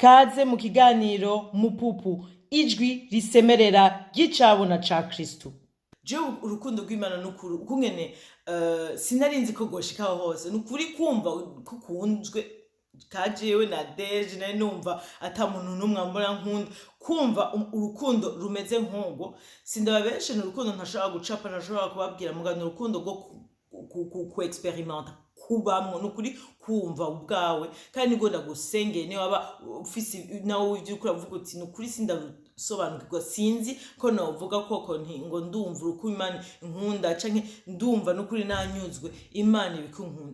Kaze mu kiganiro Mupupu, ijwi risemerera ry'icabona ca Kristu. Jewe urukundo rw'Imana n'ukuri ukungene sinarinzi ko rwoshikaho hose. Nukuri kumva ko ukunzwe ka jewe na deje nari numva ata muntu n'umwe ambona nkunda, kumva urukundo rumeze nk'urwo, sindababeshe, ni urukundo ntashobora gucapa, ntashobora kubabwira, muga ni urukundo rwo ku experimenta, kubamwo, nukuri kumva ubwawe. Kandi nibwo ndagusengeye, niyo waba ufise nawe ivyo uriko uravuga uti: "Nukuri sindasobanukirwa, sinzi ko novuga koko nti ngo ndumva urukundo Imana inkunda, canke ndumva nukuri nanyuzwe." Imana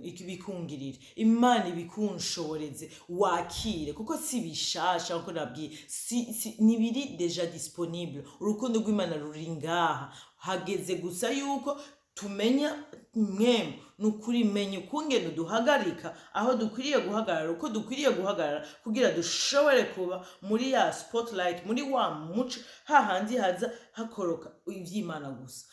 ibikungirire, Imana ibikunshoboreze wakire, kuko si bishasha nkuko nabwiye, si nibiri déjà disponible. Urukundo rw'Imana ruri ngaha, hageze gusa yuko tumenya mwemu nukuri, menya ukungene duhagarika aho dukwiriye guhagarara, uko dukwiriye guhagarara kugira dushobore kuba muri ya spotlight, muri wa muco, hahandi haza hakoroka ivy'Imana gusa,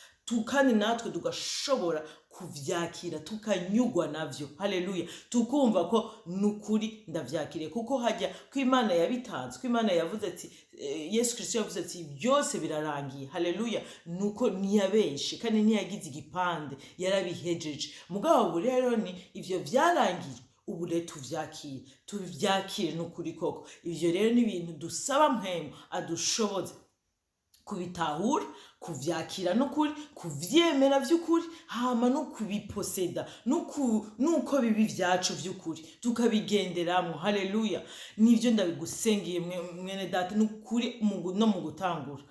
kandi natwe tugashobora kuvyakira, tukanyugwa navyo. Haleluya! Tukumva ko nukuri ndavyakiriye, kuko hajya ko Imana yabitanze, ko Imana yavuze ati, Yesu Kristo yavuze ati: "Byose birarangiye." Haleluya! Nuko ntiyabeshe kandi ntiyagize igipande, yarabihejeje. Mugabo ubu rero ni ivyo vyarangiye, ubu rero tuvyakire, tuvyakire nukuri koko. Ivyo rero ni ibintu dusaba Mpwemu adushoboze kubitahura, kuvyakira n'ukuri, kuvyemera vy'ukuri, hama no kubiposeda, nuko biba ivyacu vy'ukuri, tukabigenderamwo. Haleluya! Nivyo ndabigusengeye, mwene data, n'ukuri no mu gutangura.